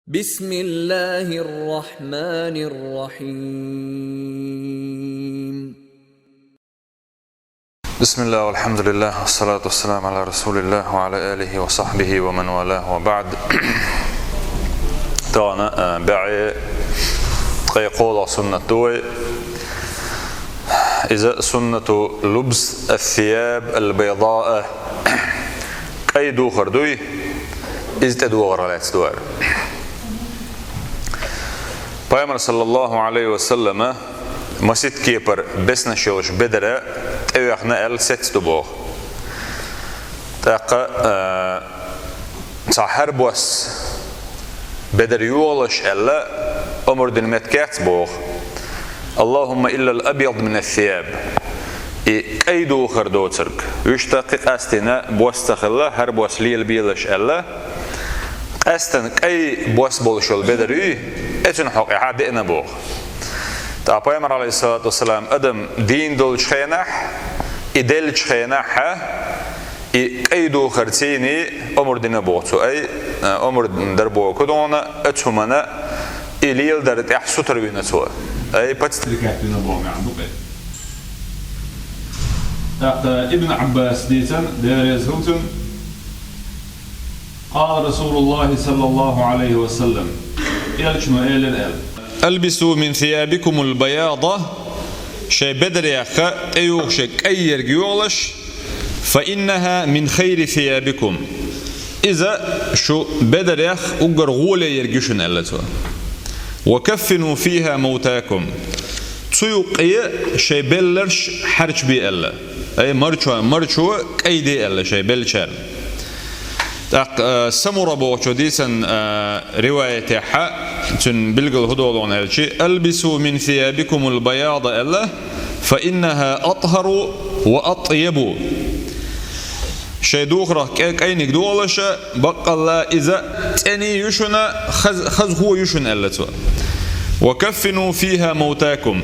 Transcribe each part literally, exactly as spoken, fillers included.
بسم الله الرحمن الرحيم. بسم الله والحمد لله والصلاة والسلام على رسول الله وعلى آله وصحبه ومن والاه وبعد. Тана, а, баъе ткъе кхоалагӀа суннат ду вай. Иза суннату лубс ас-сияб аль-байдаъ. Кӏай духар дуй, иза тӏедогӏар гӏалац дуар. Пайхамар, саллаллаху алейхи ва саллама, масит кепар беснаш йолуш бедар тӏевехна аьлла сец ду боху. Тӏаккха, а, цхьа хӏара бос бедар йогӏалаш аьлла, омра дина меттиг яц боху. Аллахумма иллал абьяд мин ас-сияб. И кӏай духар доцург. Вуьшта кхин къастийна бос ца хилла, хӏара бос лелабелаш аьлла. Къаьстина кӏай бос болуш йолу бедар юй, эцун хьокъехьа деана боху. Тӏаккха Пайхамар, алейхиссалату вассалам, адам дийна долчу хенахь, и деллачу хенахь, и кӏай духар цийний омра дина боху цо. Ай, а, омра дар боху кху догӏна, оцу хӏумана и леладар тӏехь сутара вина цо. Ай, пац- Тӏаккха Ибн Ӏаббас дийцан, Дела реза хилла цунна, къала Расулуллахи саллаллаху алейхи ва саллам, элчано элира аьлла: «Албису мин сиябикумул баяда», шайн бедарех тӏеюхуш кӏай ерг йогӏалаш, «фа иннаха мин хайри сиябикум». Иза шу бедарех уггар гӏоле ерг ю шуна, аьлла цо. «Ва каффину фиха мавтакум». Цу юккъе шайн белларш хьарчбе аьлла. Ай, марчо, марчо кӏай де аьлла шайн беллачарна. Тӏаккха, а, Самура бохучо дийцан, а, риваятехьа, цуьнан билггал хӏу долу аьлчи: «Албису мин сиябикумул баяда», аьлла, «фа иннаха атхару ва атъябу». Шайн духарах кӏе-, кӏайниг догӏалаша, баккъалла иза цӏений ю шуна, хаз-, хазахо ю шуна, аьлла цо. «Ва каффину фиха мавтакум».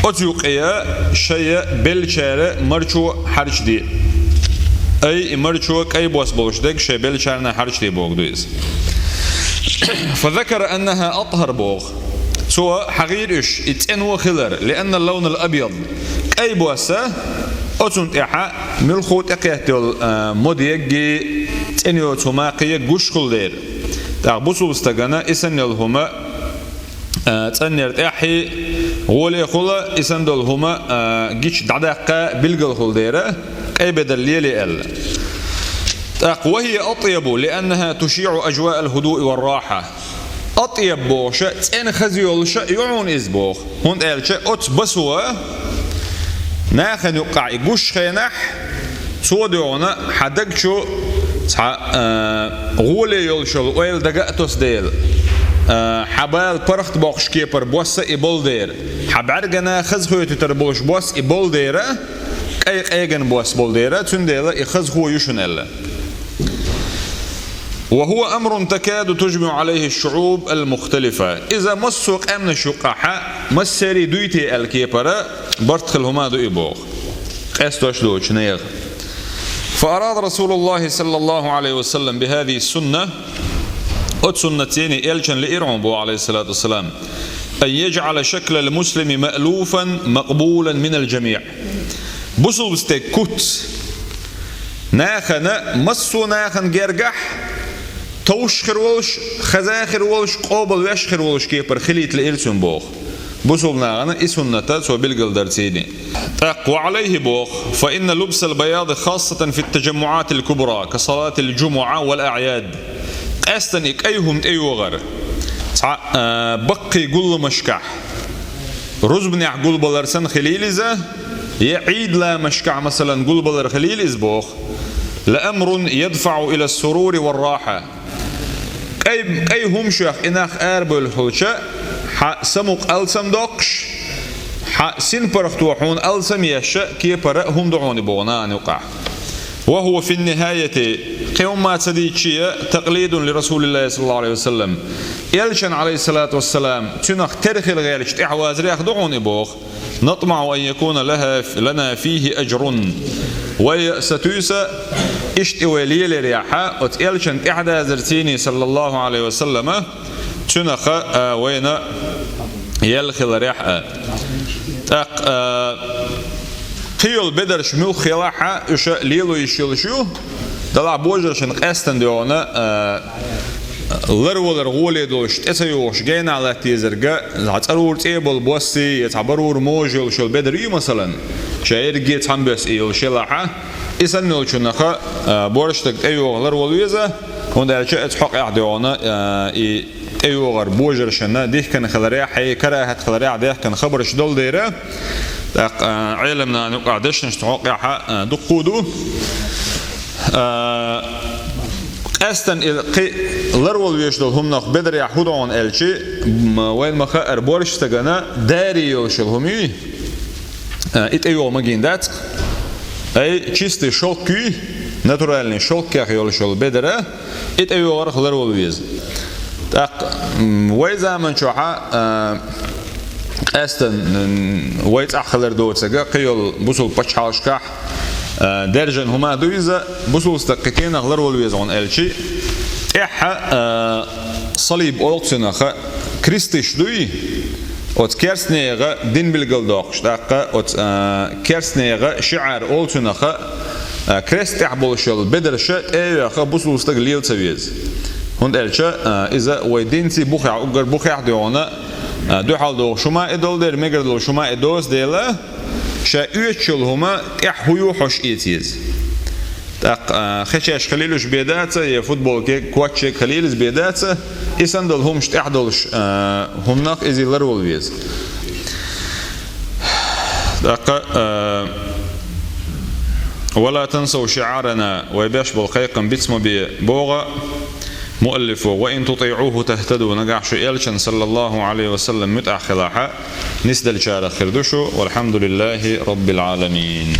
Оцу юккъе шайн беллачара марчо хьарчде. Ай, и марчо кӏай бос болуш дерг шайн беллачарна хьарчде боху ду иза. «Фа закара аннаха атхар», боху. Цо хьахийра уьш, и цӏено хилар, «лианна лаунал абьяд». Кӏай бос, оцунна тӏехьа муьлхха тӏекхетта йолу, а, мода ерг, цӏена йоцу хӏума кхин ерг гуш хилла дера. Тӏаккха бусулба стагана и санна йолу хӏума, а, цӏанъяр тӏехь гӏоле хуьлу, и санна долу хӏума, а, гича дӏадаккха билггал хуьлу дера, кӏай бедар леле аьлла. Тӏаккха: «Ва хия атъябу, лианнаха тушиъу ажваъал худуи вар рахьа». Атъяб бохуша, цӏена хаза йолуша ю хьуна иза боху. ХӀунда аьлча оцу басо нахана юккъахь и гуш хенахь, цо дуьйхьна хьан даг чу цхьа, а, гӀоле йолуш йолу ойла дага а тосу дела, а, хьан бала паргӀат боккхуш кепара бос а и болу дера, хьан бӀаьргана хазахойтуьйтур болуш бос и болу дера, кӀай къеган бос болу дера, цундела и хазахо ю шуна аьлла. «Ва хӀува амрун такаду тужмиъу Ӏалайхи шшуӀуб ал-мухталифа». Иза массо а къаьмнаш юккъахьа, массерий дуьйте аьлла кепара, барт хила хӀума ду и боху. Къестош доцу нехан. «Фа арада Расулуллахи саллаллаху Ӏалайхи ва саллам бихазихи сунна». Оцу суннатцений элчан лиира хьуна боху, Ӏалайхиссалату вассалам: «Ан яджӀала шаклал муслими маълуфан макъбулан минал джамиъ». Бусулба стеган куц нахана, массо а нахана гергахь товш хир волуш, хаза хир волуш, къобал веш хир волуш кепара хилийта лиира цуьнан боху. Бусулба нахана и сунната цо билгалдарцийний. ТӀаккха ва Ӏалайхи боху: «Фа инна лубсал баяди хассатан фит таджаммуӀатил кубра, ка салатил джумуӀа вал аӀяд». Къаьстана и кӀай хӀума тӀейогӀар цхьа, а, баккхий гулламашкахь, рузбанехь гулбалар санна хилийла иза, я Ӏийд ламашкахь, масалан, гулбалар хилийла иза боху, «ла амрун ядфаӀу ила сурури ва рахьа». КӀай, кӀай хӀума шух и нах арабевлла хилча, хьан самукъа алсам доккхуш, хьан синпаргӀато хьуна алсам еш кепара хӀума ду хьуна и боху нахана юкъахь. «Ва хӀува фин нихӀаяти», кхин хӀумма ца дийцча, «такълидун ли Расулиллахи саллаллаху Ӏалайхи ва саллам». Элчан, Ӏалайхиссалату вассалам, цуьнах тера хила гӀерташ тӀаьхьавазарех ду хьуна и боху. «НатмаӀу ан якуна лаха, лана фихи аджрун». Вай сатуьйса, иштта и вай лелаярехьа, оцу элчан тӀаьхьадазарцийний, саллаллаху Ӏалайхи ва саллама, Цунаха, а, вайна ял хиларехь а. ТӀаккха, а, кхы йолу бедарш муьлхха хилахь а, уьш лело йиш йолуш ю, делахь божаршна къаьстина дуьхьал, а, ларвалар гӀоле долуш, тӀе ца йогӀуш генахь латта езарг, цхьа цӀарура цӀе болу боссий, я цхьа барура можа йолуш йолу бедар ю, масалан, ша ерриге цхьаьна боьссий йолуш елахь а, и санна йолчунах, а, божаршна тӀейогӀу ларвала веза, хӀунда аьлча оцу хьокъехь дуьхьал, а, и тӀейогӀар божаршна дихкина хиларехь, хье карахӀат хиларехь дехкина хабарш долу дера, тӀаккха, а, Ӏеламнана юкъахь дешнаш цу хьокъехь, а, дуккха а ду. А, къаьстина и кхин ларвала везаш долу хӀуманах бедарехь хӀун ду хьуна аьлча, м, вайна ма-хаъара, божаршна стагана даре йолуш йолу хӀума юй, а, и тӀейогӀу магийна дац-кх. Ай, чистый шелк юй, натуральный шелкех йолуш йолу бедар, и тӀейогӀарх ларвала веза. ТӀаккха, м, вай заман чохь, а, къаьстина, м, вай цӀахь хилар доцург, кхин йолу бусулба пачхьалкхашкахь, а, даьржина хӀума ду иза, бусулба стаг кхин кенах ларвала веза хьуна аьлча, тӀаьхьа, а, салиб олу цунах, кресташ дуй, оцу керстанехан дин билгалдоккхуш, тӀаккха оцу, а, керстанехан шиӀар олу цунах, а, крест тӀехь болуш йолу бедарш тӀе а йоьхна, бусулба стаг лела ца веза. ХӀунда аьлча, а, иза вай динций бухехь, уггар бухехь дуьхьал, а, дуьхьал догӀуш хӀума и долу дела, мегар долуш хӀума и доцу дела, ша оьцуш йолу хӀума тӀехь хӀун ю хьожа эца еза. ТӀаккха, а, хечеш хилийла уьш бен дац, я футболка, коччек хилийла иза бен дац, и санна долу хӀуманаш тӀехь долуш, а, хӀуманах иза ларвала веза. ТӀаккха, а, «ولا تنسوا شعارنا», вай беш болу кхайкхам биц ма бе боху муаллифо, «وإن تطيعوه تهتدوا», нагахь шу элчан, саллаллаху Ӏалайхи ва саллам, муьтӀахь хилахь, нисделлачарах хир ду шу. والحمد لله رب العالمين.